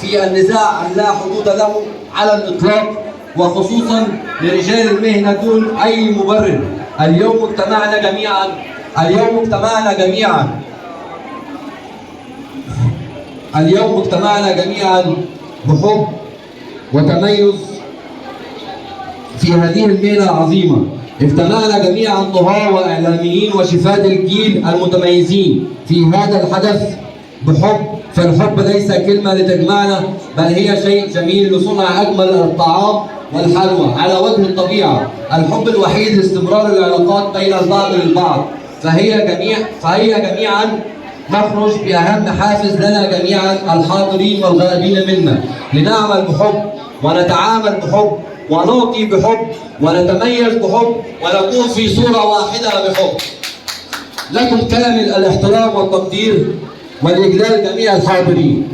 في النزاع لا حدود له على الإطلاق، وخصوصا لرجال المهنة دون أي مبرر. اليوم اجتمعنا جميعا بحب وتميز في هذه المهنة العظيمة. اجتمعنا جميعا طهاة وإعلاميين وشفاة الجيل المتميزين في هذا الحدث بحب، فالحب ليس كلمة لتجمعنا، بل هي شيء جميل لصنع أجمل الطعام والحلوى على وجه الطبيعة. الحب الوحيد لاستمرار العلاقات بين البعض للبعض. فهي جميعا نخرج بأهم حافز لنا جميعا الحاضرين والغائبين منا، لنعمل بحب ونتعامل بحب ونعطي بحب ونتميز بحب ونكون في صورة واحدة بحب. لكم كامل الاحترام والتقدير والإجلال جميع الحاضرين.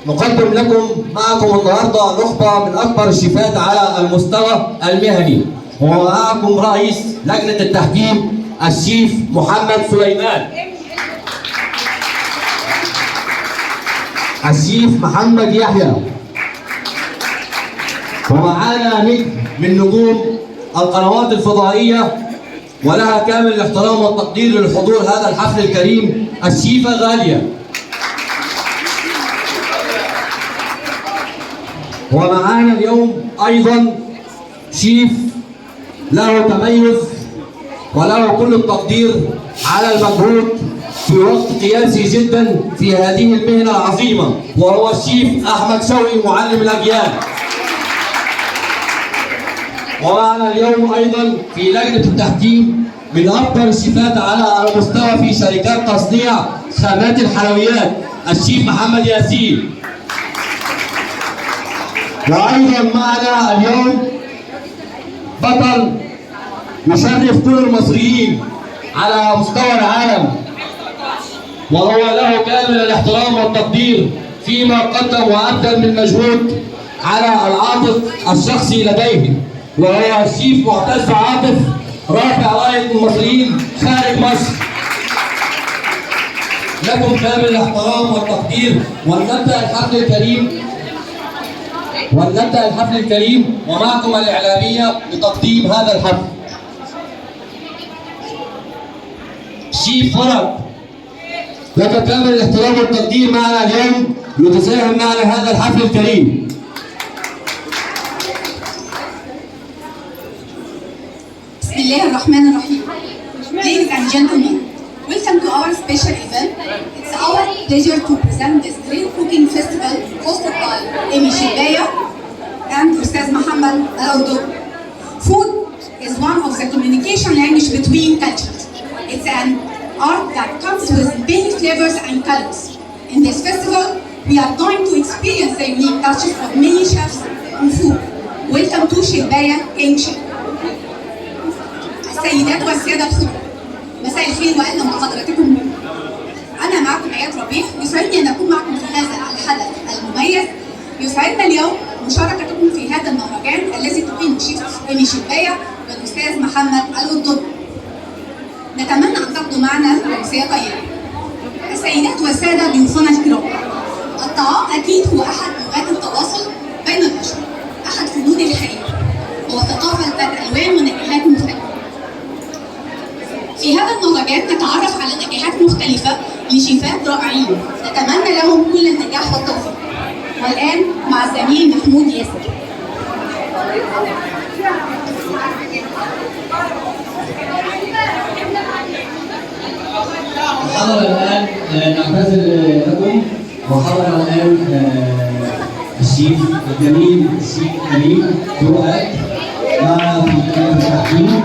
نقدم لكم معكم النهارده نخبة من أكبر الشيفات على المستوى المهني، ومعكم رئيس لجنة التحكيم الشيف محمد سليمان، الشيف محمد يحيى، ومعانا نجم من نجوم القنوات الفضائية ولها كامل الاحترام والتقدير للحضور هذا الحفل الكريم، الشيفة غالية. ومعانا اليوم أيضا شيف له تميز وله كل التقدير على المجهود في وقت قياسي جدا في هذه المهنة العظيمة، وهو الشيف أحمد شوقي معلم الأجيال. ومعنا اليوم أيضا في لجنة التحكيم من أكبر الشيفات على المستوى في شركات تصنيع خامات الحلويات، الشيف محمد ياسين. وأيضا معنا اليوم بطل يشرف كل المصريين على مستوى العالم، وهو له كامل الاحترام والتقدير فيما قدم وأبذل من مجهود على العاطف الشخصي لديه، وهو الشيف معتز عاطف رافع راية المصريين خارج مصر. لكم كامل الاحترام والتقدير، ولنبدأ الحفل الكريم ومعكم الإعلامية لتقديم هذا الحفل. شيف فرج، لك كامل الاحترام والتقدير معنا اليوم لتساهم معنا هذا الحفل الكريم. بسم الله الرحمن الرحيم. Ladies and gentlemen, welcome to our special event. It's our pleasure to present this great cooking festival hosted by Amy Shibaya and Ustaz Muhammad Al-Urdu. Food is one of the communication language between cultures. It's an art that comes with many flavors and colors. In this festival, we are going to experience the unique touches of many chefs in food. Welcome to Shibaya King Chef. السيدات والسادة الحضور، مساء الخير وأهلا بحضراتكم. أنا معكم آيات ربيع، يسعدني أن أكون معكم في هذا الحدث المميز. يسعدنا اليوم مشاركتكم في هذا المهرجان الذي تقيمه الشيف إيمي شباية والأستاذ محمد القدود. نتمنى أن تقضوا معنا أمسية طيبة. السيدات والسادة ضيوفنا الكرام، الطعام أكيد هو أحد لغات التواصل بين البشر، أحد فنون الحياة، هو ثقافة ذات ألوان ونكهات مختلفة. في هذا المهرجان نتعرف على نكهات مختلفة لشيفات رائعين، نتمنى لهم كل النجاح والتوفيق. والآن مع الزميل محمود ياسر. حضر الآن نعتذر لكم، وحضر الآن الشيف الجميل الشيف كريم فؤاد معنا في لجنة التحكيم.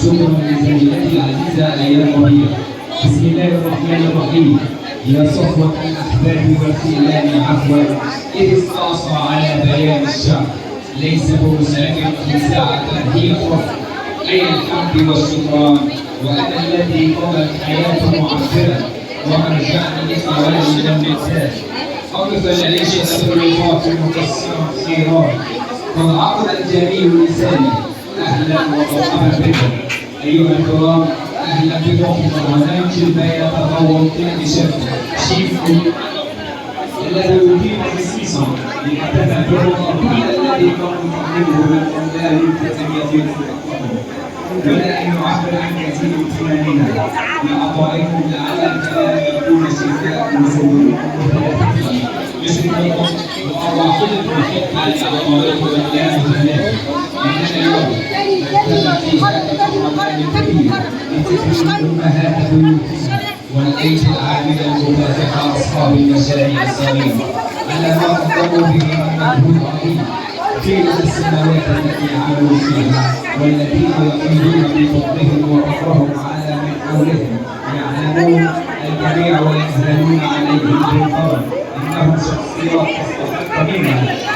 شكرا لزميلتي العزيزه ايام ربيع. بسم الله الرحمن الرحيم. يا صفوة الاحباب والخلان عفوا، اذ استعصى على بيان الشعب، ليس بمسافر في ساعة هي خف، اي الحمد والشكران، وانا الذي قضت حياته معبرا وارجعني لخوالي لم ينساه. حرف العيش الرفاق مكسرا خيرات، فالعقل الجميل لساني، اهلا ومرحبا بكم ايها الكرام. أهلا بكم وننشر ما يتطور بشكل شيف الذي يقيم خصيصا ليتبع الرقم الذي كان يقدمه من الله في ولا أن يعبر عن كثير اهتمامنا بأعضائكم لعل الكلام يكون شفاء وصدوركم يسركم وأرواحكم بحكمة لأعضائكم والله جميعا إننا اليوم نتبع في هذا الرمضان الكريم لتكريم أمهات بيوتنا والأيدي العاملة المكافحة أصحاب المشاريع الصغيرة على ما قدموا به من مجهود عظيم طيلة السنوات التي عملوا فيها والذين يفيدون بفضلهم وفقرهم على من حولهم يعلمون الجميع ويزدادون عليهم بالفضل انهم شخصيات تستحق منها